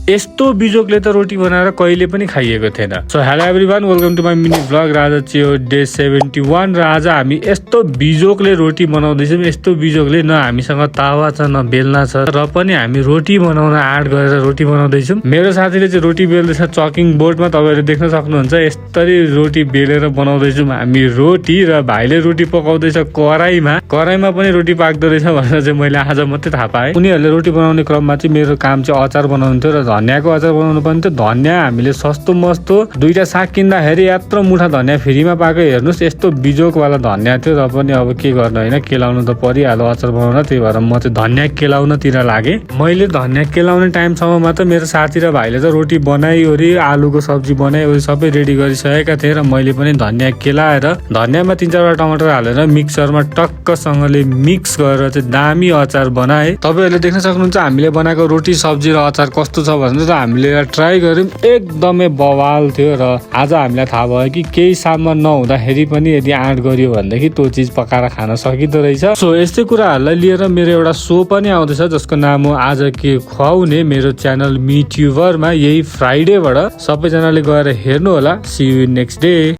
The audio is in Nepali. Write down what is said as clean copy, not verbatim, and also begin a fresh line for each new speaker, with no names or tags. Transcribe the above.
यस्तो बिजोकले त रोटी बनाएर कहिले पनि खाइएको थिएन। So hello everyone, welcome to my mini blog. आज चाहिँ हो डे 71 र आज हामी यस्तो बिजोकले रोटी बनाउँदैछौँ। यस्तो बिजोकले न हामीसँग तावा छ न बेलना छ र पनि हामी रोटी बनाउन आँट गरेर रोटी बनाउँदैछौँ। मेरो साथीले चाहिँ रोटी बेल्दैछ चकिङ बोर्डमा, तपाईँहरूले देख्न सक्नुहुन्छ। यस्तरी रोटी बेलेर बनाउँदैछौँ हामी रोटी र भाइले रोटी पकाउँदैछ कराईमा पनि रोटी पाक्दो रहेछ भनेर चाहिँ मैले आज मात्रै थाहा पाएँ। उनीहरूले रोटी बनाउने क्रममा चाहिँ मेरो काम चाहिँ अचार बनाउनु थियो र धनियाँको अचार बनाउनु पर्ने थियो। धनियाँ हामीले सस्तो मस्तो 2टा साग किन्दाखेरि यत्रो मुठा धनियाँ फ्रीमा पाएको। हेर्नुहोस् यस्तो बिजोकवाला धनियाँ थियो र पनि अब के गर्नु होइन, केलाउनु त परिहाल्यो अचार बनाउन। त्यही भएर म चाहिँ धनियाँ केलाउनतिर लागेँ। मैले धनियाँ केलाउने टाइमसम्ममा त मेरो साथी र भाइले त रोटी बनाइवरी आलुको सब्जी बनाइवरी सबै रेडी गरिसकेका थिए र मैले पनि धनियाँ केलाएर धनियाँमा 3-4 टमाटर हालेर मिक्सरमा टक्कसँगले मिक्स गरेर चाहिँ दामी अचार बनाएँ। तपाईँहरूले देख्न सक्नुहुन्छ हामीले बनाएको रोटी सब्जी र अचार कस्तो छ भनेर। त हामीले ट्राई गर्यौँ, एकदमै बवाल थियो र आज हामीलाई थाहा भयो कि केही सामान नहुँदाखेरि पनि यदि आँट गरियो भनेदेखि त्यो चिज पकाएर खान सकिँदो रहेछ। सो यस्तै कुराहरूलाई लिएर मेरो एउटा सो पनि आउँदैछ जसको नाम हो आज के खुवाउने। मेरो च्यानल मिट्युबरमा यही फ्राइडेबाट सबैजनाले गएर हेर्नु होला। See you next day.